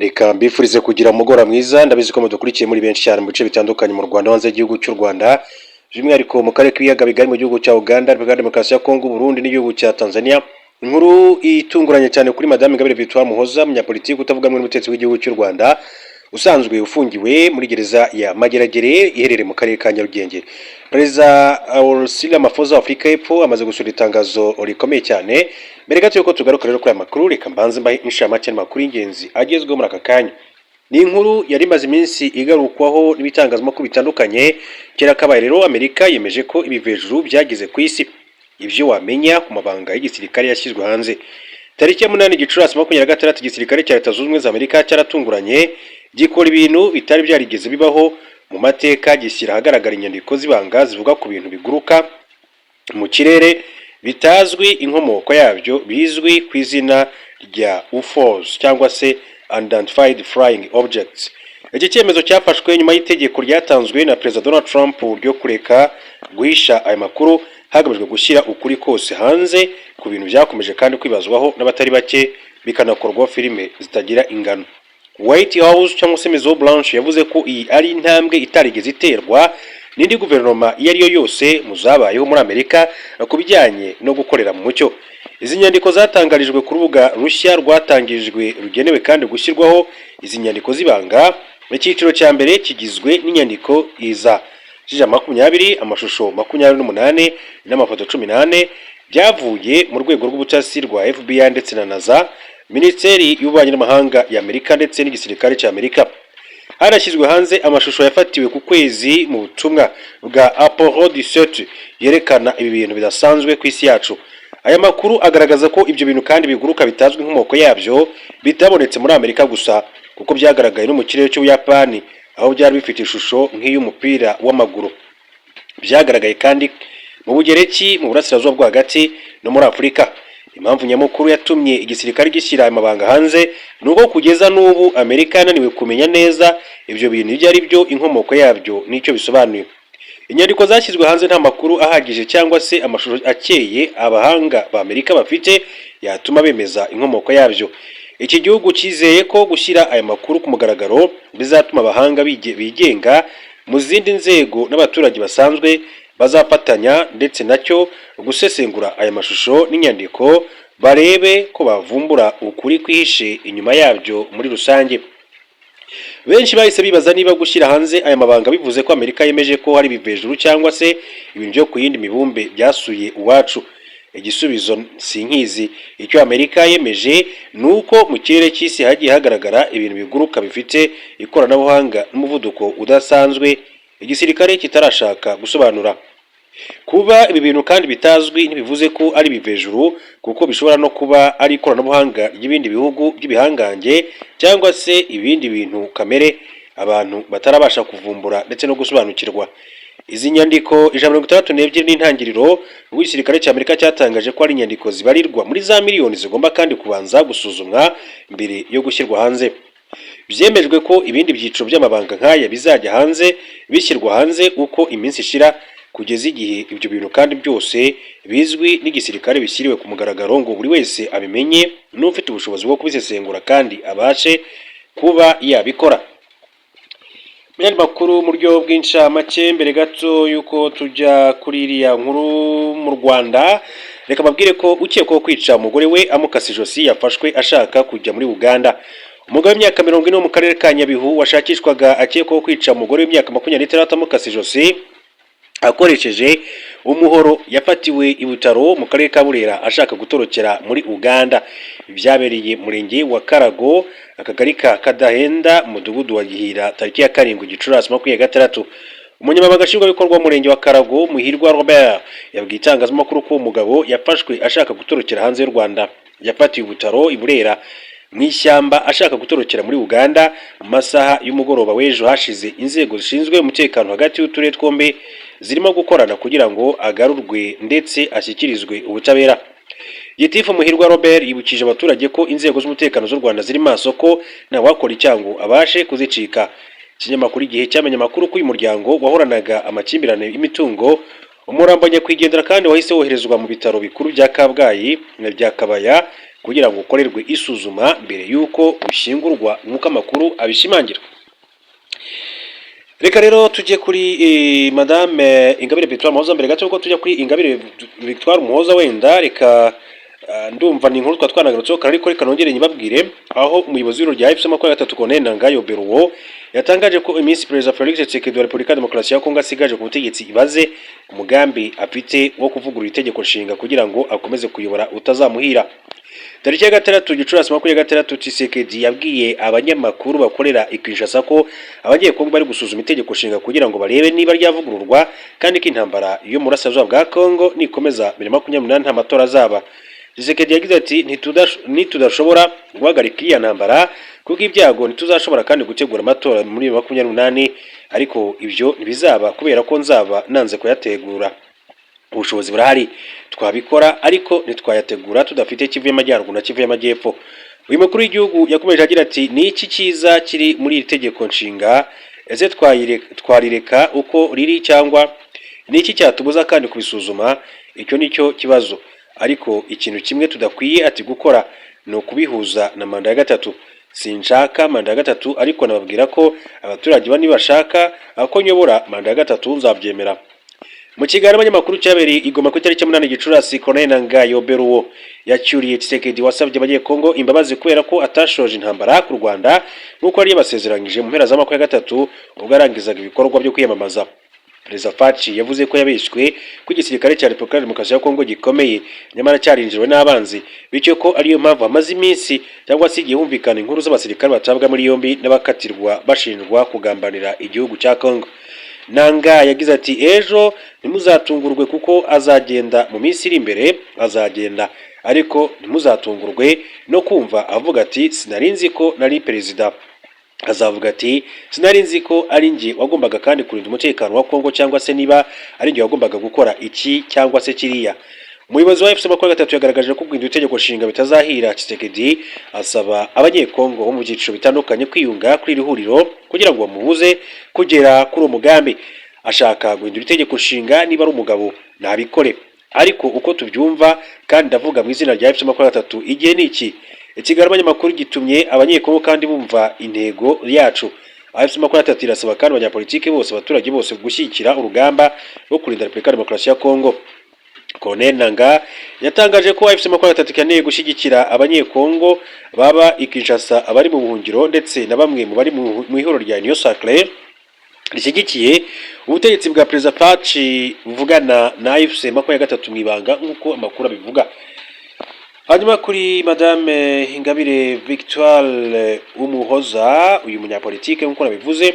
Reka mbifurize kugira umugoroba mwiza. Ndabizi ko mudukurikiye muri benshi cyane mu bice bitandukanye mu Rwanda, hanze y'igihugu cy'u Rwanda, by'umwihariko mu karere k'ibiyaga bigari, mu gihugu cya Uganda, Repubulika ya Demokarasi ya Kongo, Burundi n'igihugu cya Tanzania. Inkuru itunguranye cyane kuri Madame Ingabire Victoire Muhoza, umunyapolitiki utavuga rumwe n'ubutegetsi bw'igihugu cy'u Rwanda, usanzwe ufungiwe muri gereza ya Mageragere iherereye mu karere ka Nyarugenge. Perezida Cyril Ramaphosa wa Afurika y'Epfo amaze gusohora itangazo rikomeye cyane. Mbere gato yuko tugaruka rero kuri aya makuru, reka mbanze mbahe inshamake y'amakuru y'ingenzi agezweho muri aka kanya. Ni inkuru yari imaze iminsi igarukwaho n'ibitangazamakuru bitandukanye. Kera kabaye rero, Amerika yemeje ko ibivejuru byageze ku isi. Ibyo wamenya ku mabanga y'igisirikare yashyizwe hanze tariki ya 8 Gicurasi 26, igisirikare cya Leta Zunze Ubumwe za Amerika cyaratunguranye gikora ibintu bitari byarigeze bibaho mu mateka, gishyira ahagaragara inyandiko z'ibanga zivuga ku bintu biguruka mu kirere bitazwi inkomoko yabyo, bizwi ku izina rya UFOs cyangwa se Unidentified Flying Objects. Iki cyemezo cyafashwe nyuma y'itegeko ryatanzwe na Perezida Donald Trump ryo kureka guhisha aya makuru, hagamijwe gushyira ukuri kose hanze ku bintu byakomeje kandi kwibazwaho n'abatari bake, bikanakorwaho filime zitagira ingano. White House cyangwa se Maison Blanche yavuze ko iyi ari intambwe itarigeze iterwa n'indi guverinoma iyo ari yo yose mu zabayeho muri Amerika ku bijyanye no gukorera mu mucyo. Izi nyandiko zatangarijwe ku rubuga rushya rwatangijwe rugenewe kandi gushyirwaho izi nyandiko z'ibanga. Icyiciro cya mbere kigizwe n'inyandiko iza 120, amashusho 28 n'amafoto 14 byavuye mu rwego rw'ubutasi rwa FBI ndetse na NASA, Minisiteri y'Ububanyi n'Amahanga ya Amerika ndetse n'igisirikare cya Amerika. Harashyizwe hanze amashusho yafatiwe ku kwezi mu butumwa bwa Apollo 17 yerekana ibi bintu bidasanzwe ku isi yacu. Aya makuru agaragaza ko ibyo bintu kandi biguruka bitazwi inkomoko yabyo bitabonetse muri Amerika gusa, kuko byagaragaye no mu kirere cy'Ubuyapani, aho byari bifite ishusho nk'iy'umupira w'amaguru. Byagaragaye kandi mu Bugereki, mu Burasirazuba bwo Hagati no muri Afurika. Impamvu nyamukuru yatumye igisirikare gishyira aya mabanga hanze ni uko kugeza n'ubu Amerika yananiwe kumenya neza ibyo bintu ibyo ari byo, inkomoko yabyo n'icyo bisobanuye. Inyandiko zashyizwe hanze nta makuru ahagije cyangwa se amashusho akeye abahanga ba Amerika bafite yatuma bemeza inkomoko yabyo. Iki gihugu cyizeye ko gushyira aya makuru ku mugaragaro bizatuma abahanga bigenga mu zindi nzego n'abaturage basanzwe bazafatanya ndetse nacyo gusesengura aya mashusho n'inyandiko, barebe ko bavumbura ukuri kwihishe inyuma yabyo muri rusange. Benshi bahise bibaza niba gushyira hanze aya mabanga bivuze ko Amerika yemeje ko hari ibivejuru cyangwa se ibintu byo ku yindi mibumbe byasuye iwacu. Igisubizo sinkizi. Icyo Amerika yemeje ni uko mu kirere cy'isi hagiye hagaragara ibintu biguruka bifite ikoranabuhanga n'umuvuduko udasanzwe igisirikare kitarashaka gusobanura. Kuba ibi bintu kandi bitazwi ntibivuze ko ari ibivejuru, kuko bishobora no kuba ari ikoranabuhanga ry'ibindi bihugu by'ibihangange cyangwa se ibindi bintu kamere abantu batarabasha kuvumbura ndetse no gusobanukirwa. Izi nyandiko 162 n'intangiriro rw'igisirikare cya Amerika cyatangaje ko ari inyandiko zibarirwa muri za miliyoni zigomba kandi kubanza gusuzumwa mbere yo gushyirwa hanze. Byemejwe ko ibindi byiciro by'amabanga nk'aya bizajya hanze, bishyirwa hanze uko iminsi ishira, kugeza igihe ibyo bintu kandi byose bizwi n'igisirikare bishyiriwe ku mugaragaro, ngo buri wese abimenye n'ufite ubushobozi bwo kubisesengura kandi abashe kuba yabikora. Mu yandi makuru mu buryo bw'incamake, mbere gato y'uko tujya kuri iriya nkuru mu Rwanda, reka mbabwire ko ukekwaho kwica umugore we amukase ijosi yafashwe ashaka kujya muri Uganda. Umugabo w'imyaka 40 wo mu karere ka Nyabihu washakishwaga akekwaho kwica umugore w'imyaka 26 amukase ijosi akoresheje umuhoro, yafatiwe i Butaro mu karere ka Burera ashaka gutorokera muri Uganda. Byabereye murenge wa Karago, akagari ka Kadahenda, umudugudu wa Gihira, tariki ya 7 Gicurasi 26. Umunyamabanga nshingwabikorwa w'umurenge wa Karago, Muhirwa Robert, yabwiye itangazamakuru ko uwo mugabo yafashwe ashaka gutorokera hanze y'u Rwanda. Yafatiwe i Butaro i Burera mu ishyamba ashaka gutorokera muri Uganda mu masaha y'umugoroba w'ejo hashize. Inzego zishinzwe umutekano hagati y'uturere twombi zirimo gukorana kugira ngo agarurwe ndetse ashyikirizwe ubutabera. Gitifu Muhirwa Robert yibukije abaturage ko inzego z'umutekano z'u Rwanda ziri maso, ko ntawakora icyango abashe kuzicika. Ikinyamakuru Igihe cyamenye amakuru ko uyu muryango wahoranaga amakimbirane y'imitungo. Umurambo nyakwigendera kandi wahise woherezwa mu bitaro bikuru bya Kabgayi na bya Kabaya. kugira ngo ukorerwe isuzuma mbere y'uko ushyingurwa, nk'uko amakuru abishimangira. Reka rero tujye kuri Madame Ingabire Victoire Umuhoza. Mbere gato yuko tujya kuri Ingabire Victoire Umuhoza, wenda reka ndumva ni inkuru twanagarutseho kare, ariko reka nongere nyibabwire, aho umuyobozi w'ibiro rya AFC 23, Corneille Nangaa Yobeluo, yatangaje ko iminsi Perezida Felix Tshisekedi wa Repubulika ya Demokarasi ya Kongo asigaje ku butegetsi ibaze, umugambi afite wo kuvugurura itegeko nshinga kugira ngo akomeze kuyobora utazamuhira. Tariki ya 6 Gicurasi 26, Tshisekedi yabwiye abanyamakuru bakorera i Kinshasa ko Abanyekongo bari gusuzuma itegeko nshinga kugira ngo barebe niba ryavugururwa, kandi ko intambara yo mu burasirazuba bwa Kongo nikomeza 2028 nta matora azaba. Tshisekedi yagize ati: "Nitudashobora guhagarika iriya ntambara kuko ibyago, ntituzashobora kandi gutegura amatora muri 2028, ariko ibyo ntibizaba kubera ko nzaba nanze kuyategura. Ubushobozi burahari, twabikora, ariko ntitwayategura tudafite Kivu y'Amajyaruguru na Kivu y'Amajyepfo." Uyu mukuru w'igihugu yakomeje agira ati: "Ni iki cyiza kiri muri iri tegeko nshinga? Ese twarireka uko riri, cyangwa ni iki cyatubuza kandi kubisuzuma? Icyo ni cyo kibazo. Ariko ikintu kimwe tudakwiye," ati, "gukora ni ukubihuza na manda ya gatatu. Sinshaka manda ya gatatu, ariko nababwira ko abaturage ba nibashaka ko nyobora manda ya gatatu, nzabyemera." Mu kiganiro abanyamakuru cyabereye i Goma ku itariki 8 Gicurasi, Corneille Nangaa Yobeluo yacyuriye Tshisekedi wasabye Abanyekongo imbabazi kubera ko atashoje intambara ku Rwanda nk'uko yari yabasezeranyije mu mpera za 23 ubwo yarangizaga ibikorwa byo kwiyamamaza. Perezida Fatshi yavuze ko yabeshywe ko igisirikare cya Repubulika ya Demokarasi ya Kongo gikomeye, nyamara cyarinjiriwe n'abanzi, bityo ko ariyo mpamvu hamaze iminsi cyangwa se igihe humvikana inkuru z'abasirikare batabwa muri yombi n'abakatirwa bashinjwa kugambanira igihugu cya Kongo. Nanga yagize ati: "Ejo ntimuzatungurwe kuko azagenda mu minsi iri imbere, azagenda, ariko ntimuzatungurwe no kumva avuga ati 'Sinari nzi ko nari perezida.' Azavuga ati 'Sinari nzi ko ari njye wagombaga kandi kurinda umutekano wa Kongo, cyangwa se niba ari njye wagombaga gukora iki cyangwa se kiriya.'" Umuyobozi wa AFC 23 yagaragaje ko guhindura itegeko nshinga bitazahira Tshisekedi, asaba Abanyekongo bo mu byiciro bitandukanye kwiyunga kuri iri huriro kugira ngo bamubuze kugera kuri uwo mugambi. "Ashaka guhindura itegeko nshinga, niba ari umugabo nabikore, ariko uko tubyumva, kandi ndavuga mu izina rya AFC 23, igihe ni iki." Ikiganiro abanyamakuru gitumye Abanyekongo kandi bumva intego yacu. AFC 23 irasaba kandi abanyapolitiki bose, abaturage bose gushyigikira urugamba rwo kurinda Repubulika ya Demokarasi ya Kongo. Colonel Nanga yatangaje ko AFC 23 ikeneye gushyigikira Abanyekongo baba i Kinshasa, abari mu buhungiro, ndetse na bamwe mu bari mu ihuriro rya Union Sacrée rishyigikiye ubutegetsi bwa Perezida Fatshi buvugana na AFC 23 mu ibanga, nk'uko amakuru abivuga. Hanyuma kuri Madame Ingabire Victoire Umuhoza, uyu munyapolitike nk'uko nabivuze,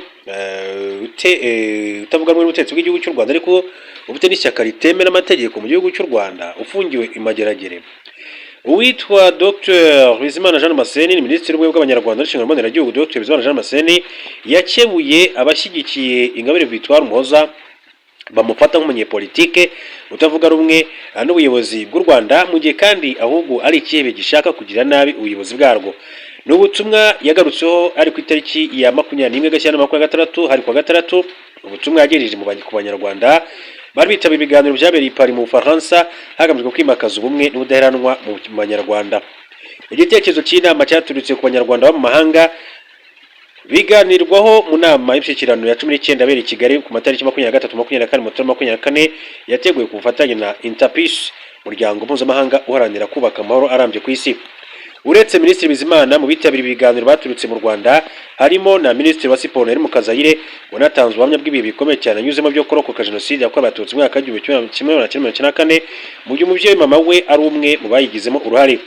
utavuga rumwe n'ubutegetsi bw'igihugu cy'u Rwanda, ariko ufite n'ishyaka ritemera amategeko mu gihugu cy'u Rwanda, ufungiwe i Mageragere. Uwitwa Dr Bizimana Jean Damascene ni Minisitiri w'Ubumwe bw'Abanyarwanda n'Inshingano Mboneragihugu. Dr Bizimana Jean Damascene yakebuye abashyigikiye Ingabire Victoire Umuhoza bamufata nk'umunyepolitike utavuga rumwe n'ubuyobozi bw'u Rwanda, mu gihe kandi ahubwo ari ikihebe gishaka kugira nabi ubuyobozi bwarwo. Ni ubutumwa yagarutseho ari ku itariki ya 21 Gashyantare 26, hari kuwa gatandatu, ubutumwa yagejeje ku Banyarwanda bari bitabiriye ibiganiro byabereye i Paris mu Bufaransa hagamijwe kwimakaza ubumwe n'ubudaheranwa mu Banyarwanda. Igitekerezo cy'inama cyaturutse ku Banyarwanda bo mu mahanga, biganirwaho mu nama y'umushyikirano ya 19 yabereye i Kigali ku matariki 23, 24 Mutarama 24, yateguwe ku bufatanye na Interpeace, umuryango mpuzamahanga uharanira kubaka amahoro arambye ku isi. Uretse Minisitiri Bizimana, mu bitabiriye ibiganiro baturutse mu Rwanda harimo na Minisitiri wa Siporo Nelly Mukazayire, wanatanze ubuhamya bw'ibihe bikomeye cyane anyuzemo byo kurokoka Jenoside yakorewe Abatutsi mu mwaka w'1994, mu gihe umubyeyi mama we ari umwe mu bayigizemo uruhare.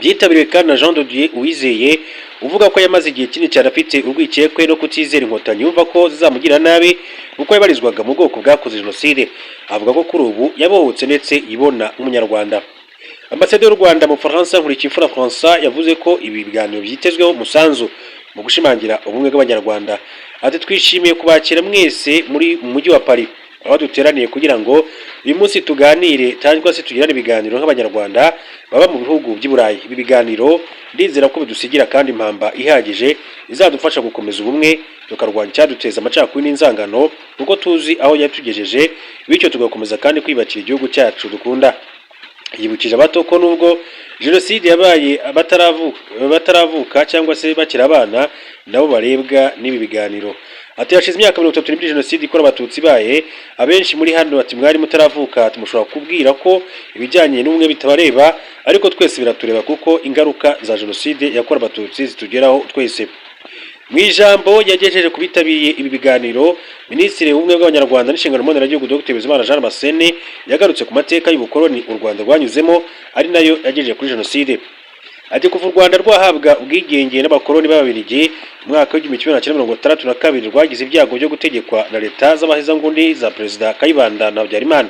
Byitabiriwe kandi na Jean de Dieu Uwizeye, uvuga ko yamaze igihe kinini cyane afite urwikekwe no kutizera Inkotanyi, yumva ko zizamugira nabi kuko yabarizwaga mu bwoko bwakoze Jenoside. Avuga ko kuri ubu yabohotse ndetse ibona nk'Umunyarwanda. Ambasaderi w'u Rwanda mu Bufaransa, Nkurikiyimfura François, yavuze ko ibi biganiro byitezweho umusanzu mu gushimangira ubumwe bw'Abanyarwanda. Ati: "Twishimiye kubakira mwese muri mu mujyi wa Paris, aho duteraniye kugira ngo uyu munsi tuganire cyangwa se tugirane ibiganiro nk'Abanyarwanda baba mu bihugu by'i Burayi. Ibi biganiro ndizera ko bidusigira kandi impamba ihagije izadufasha gukomeza ubumwe, tukarwanya icyaduteza amacakubiri n'inzangano, kuko tuzi aho yatugejeje, bityo tugakomeza kandi kwiyubakira igihugu cyacu dukunda." Yibukije abato ko nubwo jenoside yabaye bataravuka cyangwa se bakiri abana, nabo barebwa n'ibi biganiro. Ati: "Hashize imyaka 32 jenoside ikorewe Abatutsi ibaye. Abenshi muri hano," ati, "mwari mutaravuka." Ati: "Mushobora kubwira ko ibijyanye n'ubumwe bitabareba, ariko twese biratureba kuko ingaruka za jenoside yakorewe Abatutsi zitugeraho twese." Mu ijambo yagejeje ku bitabiriye ibi biganiro, Minisitiri w'Ubumwe bw'Abanyarwanda n'Inshingano Mboneragihugu, Dr Bizimana Jean Damascene, yagarutse ku mateka y'ubukoloni u Rwanda rwanyuzemo, ari nayo yagejeje kuri jenoside. Ati: "Kuva u Rwanda rwahabwa ubwigenge n'abakoloni b'Ababiligi mu mwaka w'1962, rwagize ibyago byo gutegekwa na leta z'abahezanguni za Perezida Kayibanda na Habyarimana,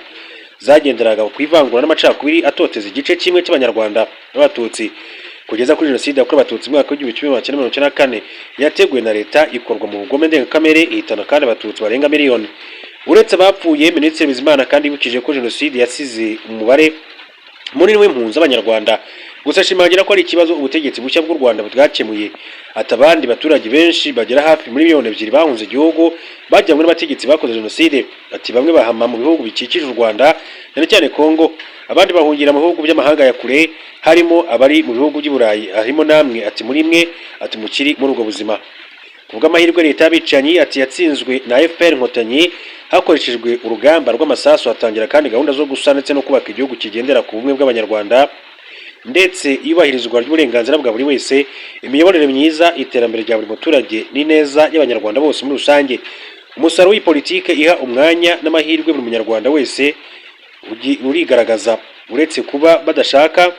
zagenderaga ku ivangura n'amacakubiri atoteza igice kimwe cy'Abanyarwanda b'Abatutsi, kugeza kuri jenoside yakorewe Abatutsi mu mwaka w'1994, yateguwe na leta, ikorwa mu bugome ndengakamere, ihitana kandi Abatutsi barenga miliyoni uretse abapfuye." Minisitiri Bizimana kandi yibukije ko jenoside yasize umubare munini w'impunzi z'Abanyarwanda, gusa ashimangira ko ari ikibazo ubutegetsi bushya bw'u Rwanda bwakemuye. Ati: "Abandi baturage benshi bagera hafi muri 2 miliyoni bahunze igihugu bajyanywe n'abategetsi bakoze jenoside." Ati: "Bamwe bahama mu bihugu bikikije u Rwanda, cyane cyane Kongo, abandi bahungira mu bihugu by'amahanga ya kure, harimo abari mu bihugu by'i Burayi, harimo namwe," ati, "muri mwe," ati, "mukiri muri ubwo buzima." Ku bw'amahirwe, leta y'abicanyi, ati, yatsinzwe na FPR Inkotanyi hakoreshejwe urugamba rw'amasasu, hatangira kandi gahunda zo gusana ndetse no kubaka igihugu kigendera ku bumwe bw'Abanyarwanda ndetse iyubahirizwa ry'uburenganzira bwa buri wese, imiyoborere myiza, iterambere rya buri muturage n'ineza y'Abanyarwanda bose muri rusange. Umusaruro w'iyi politike iha umwanya n'amahirwe buri munyarwanda wese urigaragaza, uretse kuba badashaka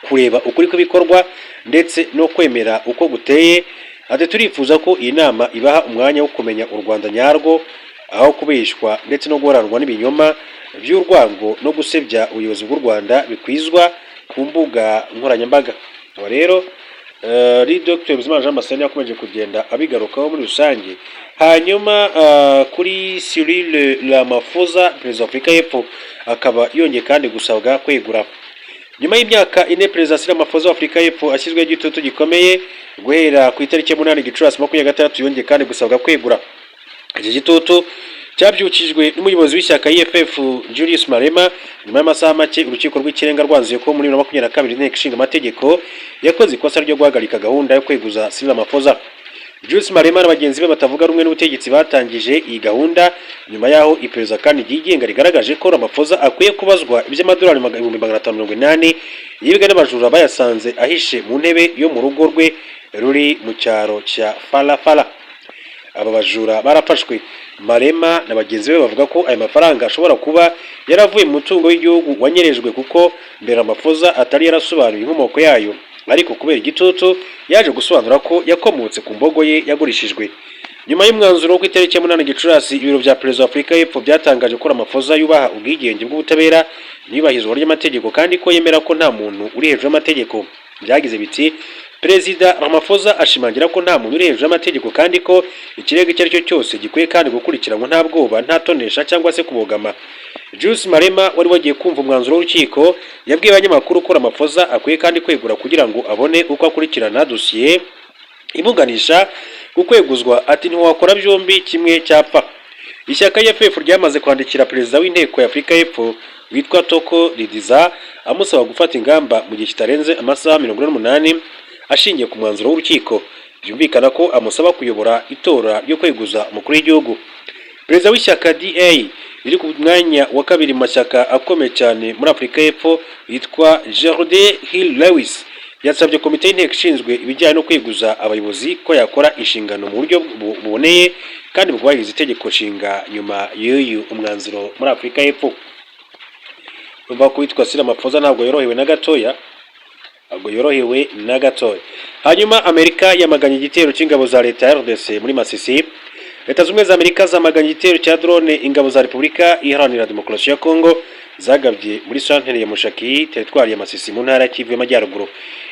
kureba ukuri kw'ibikorwa ndetse no kwemera uko guteye. Ati: "Turifuza ko iyi nama ibaha umwanya wo kumenya u Rwanda nyarwo, aho kubeshywa ndetse no guhoranwa n'ibinyoma by'urwango no gusebya ubuyobozi bw'u Rwanda bikwizwa ku mbuga nkoranyambaga." Aba rero ari Dr Bizimana Jean Damascene yakomeje kugenda abigarukaho muri rusange. Hanyuma kuri Cyril Ramaphosa, perezida wa Afurika y'Epfo, akaba yongeye kandi gusabwa kwegura nyuma y'imyaka 4 perezida Cyril Ramaphosa wa Afurika y'Epfo ashyizweho igitutu gikomeye. Guhera ku itariki ya 8 Gicurasi 26, yongeye kandi gusabwa kwegura. Iki gitutu cyabyukijwe n'umuyobozi w'ishyaka EFF, Julius Malema, nyuma y'amasaha make Urukiko rw'Ikirenga rwanzuye ko muri 2022 Inteko Ishinga Amategeko yakoze ikosa ryo guhagarika gahunda yo kweguza Cyril Ramaphosa. Julius Malema na bagenzi be batavuga rumwe n'ubutegetsi batangije iyi gahunda nyuma y'aho iperereza kandi ryigenga rigaragaje ko Ramaphosa akwiye kubazwa iby'amadolari 580,000 yibwe n'abajura bayasanze ahishe mu ntebe yo mu rugo rwe ruri mu cyaro cya Farafara. Aba bajura barafashwe. Malema na bagenzi be bavuga ko aya mafaranga ashobora kuba yaravuye mu mutungo w'igihugu wanyerejwe, kuko mbere Ramaphosa atari yarasobanuye inkomoko yayo, ariko kubera igitutu yaje gusobanura ko yakomotse ku mbogo ye yagurishijwe. Nyuma y'umwanzuro wo ku itariki ya 8 Gicurasi, ibiro bya perezida wa Afurika y'Epfo byatangaje ko Ramaphosa yubaha ubwigenge bw'ubutabera n'iyubahirizwa ry'amategeko, kandi ko yemera ko nta muntu uri hejuru y'amategeko. Byagize biti: "Perezida Ramaphosa ashimangira ko nta muntu uri hejuru y'amategeko, kandi ko ikirego icyo ari cyo cyose gikwiye kandi gukurikiranwa nta bwoba, nta tonesha cyangwa se kubogama." Julius Malema wari wagiye kumva umwanzuro w'urukiko yabwiye abanyamakuru ko Ramaphosa akwiye kandi kwegura kugira ngo abone uko akurikirana dosiye imuganisha ku kweguzwa. Ati: "Ntiwakora byombi, kimwe cyapfa." Ishyaka EFF ryamaze kwandikira perezida w'Inteko ya Afurika y'Epfo witwa Thoko Didiza, amusaba gufata ingamba mu gihe kitarenze amasaha 48 ashingiye ku mwanzuro w'urukiko. Byumvikana ko amusaba kuyobora itora ryo kweguza umukuru w'igihugu. Perezida w'ishyaka DA riri ku mwanya wa kabiri mu mashyaka akomeye cyane muri Afurika y'Epfo, yitwa Geordin Hill-Lewis, yasabye komite y'inteko ishinzwe ibijyanye no kweguza abayobozi ko yakora inshingano mu buryo buboneye kandi bwubahiriza itegeko nshinga nyuma y'uyu umwanzuro muri Afurika y'Epfo. Urumva ko witwa Cyril Ramaphosa ntabwo yorohewe na gatoya, ntabwo yorohewe na gatoya. Hanyuma Amerika yamaganye igitero cy'ingabo za leta ya RDC muri Masisi. Leta Zunze Ubumwe za Amerika zamaganye igitero cya drone ingabo za Repubulika Iharanira Demokarasi ya Kongo zagabye muri santere ya Mushaki, teritwari ya Masisi, mu ntara ya Kivu y'Amajyaruguru.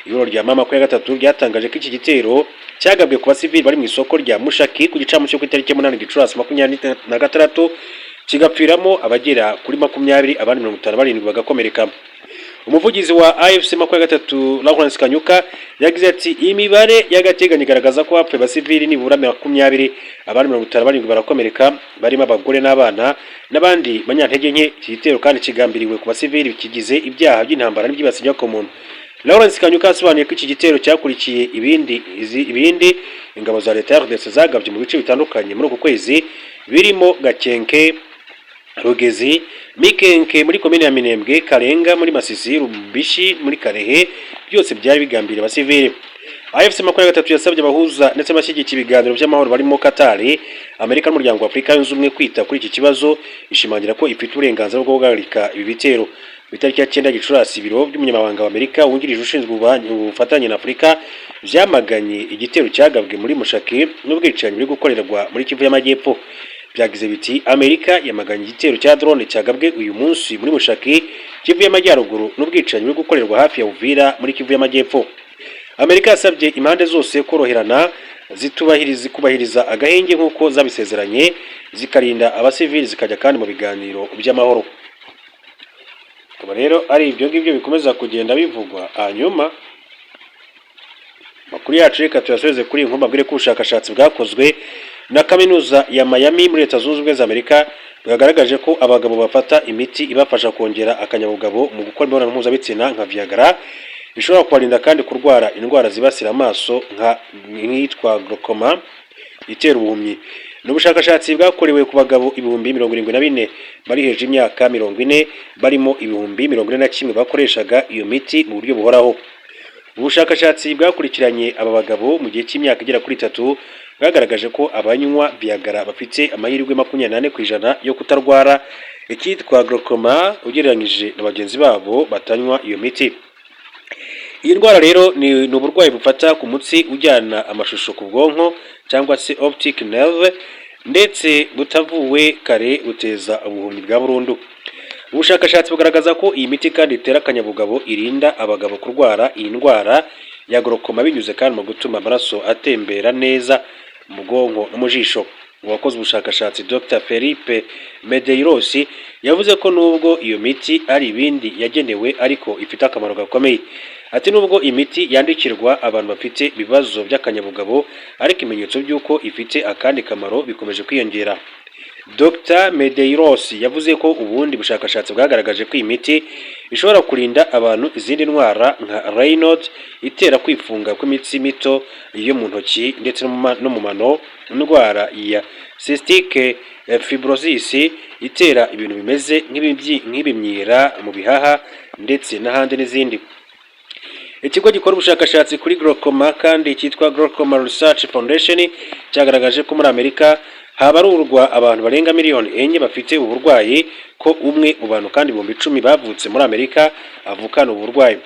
Ibiro rya mama 23 ryatangaje ko iki gitero cyagabwe ku basivili bari mu isoko rya Mushaki ku gicamunsi cyo ku itariki ya 8 Gicurasi 26, kigapfiramo abagera kuri 20, abandi 57 bagakomereka. Umuvugizi wa AFC 23, Lawrence Kanyuka, yagize ati: "Imibare y'agateganyo igaragaza ko hapfuye abasivili nibura 20, abandi 57 barakomereka, barimo abagore n'abana n'abandi banyantege nke. Iki gitero kandi kigambiriwe ku basivili kigize ibyaha by'intambara n'ibyibasiye inyokomuntu." Lawrence Kanyuka yasobanuye ko iki gitero cyakurikiye ibindi ingabo za leta ya RDC zagabye mu bice bitandukanye muri uku kwezi, birimo Gakenke, Rugezi, Mikenke muri komine ya Minembwe, Karenga muri Masisi, Rubishi muri Karehe, byose byari bigambiriye abasivili. AFC 23 yasabye abahuza ndetse n'abashyigikiye ibiganiro by'amahoro barimo Katari, Amerika n'Umuryango wa Afurika Yunze Ubumwe kwita kuri iki kibazo, ishimangira ko ifite uburenganzira bwo guhagarika ibi bitero. Ku itariki ya 9 Gicurasi, ibiro by'umunyamabanga wa Amerika wungirije ushinzwe ubufatanye na Afurika byamaganye igitero cyagabwe muri Mushaki n'ubwicanyi buri gukorerwa muri Kivu y'Amajyepfo. Byagize biti: "Amerika yamaganye igitero cya drone cyagabwe uyu munsi muri Mushaki, Kivu y'Amajyaruguru, n'ubwicanyi buri gukorerwa hafi ya Uvira muri Kivu y'Amajyepfo. Amerika yasabye impande zose koroherana, zitubahiriza kubahiriza agahenge nk'uko zabisezeranye, zikarinda abasivili, zikajya kandi mu biganiro by'amahoro." Akaba rero ari ibyo ngibyo bikomeza kugenda bivugwa. Hanyuma amakuru yacu reka tuyasubize kuri iyi nkuru, mbabwire ko ubushakashatsi bwakozwe na kaminuza ya Miami muri Leta Zunze Ubumwe za Amerika bwagaragaje ko abagabo bafata imiti ibafasha kongera akanyabugabo mu gukora imibonano mpuzabitsina nka Viagra bishobora kubarinda kandi kurwara indwara zibasira amaso nka nk'iyitwa glaucoma itera ubuhumyi. Ni ubushakashatsi bwakorewe ku bagabo 74,000 bari hejuru y'imyaka 40, barimo 41,000 bakoreshaga iyo miti mu buryo buhoraho. Ubushakashatsi bwakurikiranye aba bagabo mu gihe cy'imyaka igera kuri 3 bwagaragaje ko abanywa Viagra bafite amahirwe 24% yo kutarwara icyitwa glaucoma ugereranyije na bagenzi babo batanywa iyo miti. Iyi ndwara rero ni uburwayi bufata ku mutsi ujyana amashusho ku bwonko cyangwa se optic nerve, ndetse butavuwe kare buteza ubuhumyi bwa burundu. Ubushakashatsi bugaragaza ko iyi miti kandi itera akanyabugabo irinda abagabo kurwara iyi ndwara ya glaucoma binyuze kandi mu gutuma amaraso atembera neza mu bwonko no mu jisho. Uwakoze ubushakashatsi, Dr Felipe Medeiros, yavuze ko nubwo iyo miti ari ibindi yagenewe ariko ifite akamaro gakomeye. Ati: "Nubwo imiti yandikirwa abantu bafite ibibazo by'akanyabugabo, ariko ibimenyetso by'uko ifite akandi kamaro bikomeje kwiyongera." Dr Medeiros yavuze ko ubundi bushakashatsi bwagaragaje ko iyi miti ishobora kurinda abantu izindi ndwara nka Raynaud itera kwifunga kw'imitsi mito yo mu ntoki ndetse no mu mano, indwara ya cystic fibrosis itera ibintu bimeze nk'ibimyira mu bihaha ndetse n'ahandi n'izindi. Ikigo gikora ubushakashatsi kuri glaucoma kandi cyitwa Glaucoma Research Foundation cyagaragaje ko muri Amerika habarurwa abantu barenga miliyoni 4 bafite ubu burwayi, ko umwe mu bantu kandi 10,000 bavutse muri Amerika avukana ubu burwayi.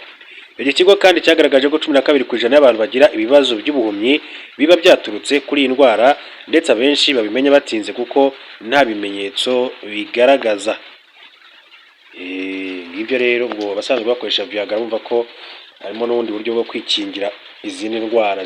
Iki kigo kandi cyagaragaje ko 12% y'abantu bagira ibibazo by'ubuhumyi biba byaturutse kuri iyi ndwara, ndetse abenshi babimenya batinze kuko nta bimenyetso bigaragaza. Ngibyo rero ubwo abasanzwe bakoresha Viagra bumva ko harimo n'ubundi buryo bwo kwikingira izindi ndwara.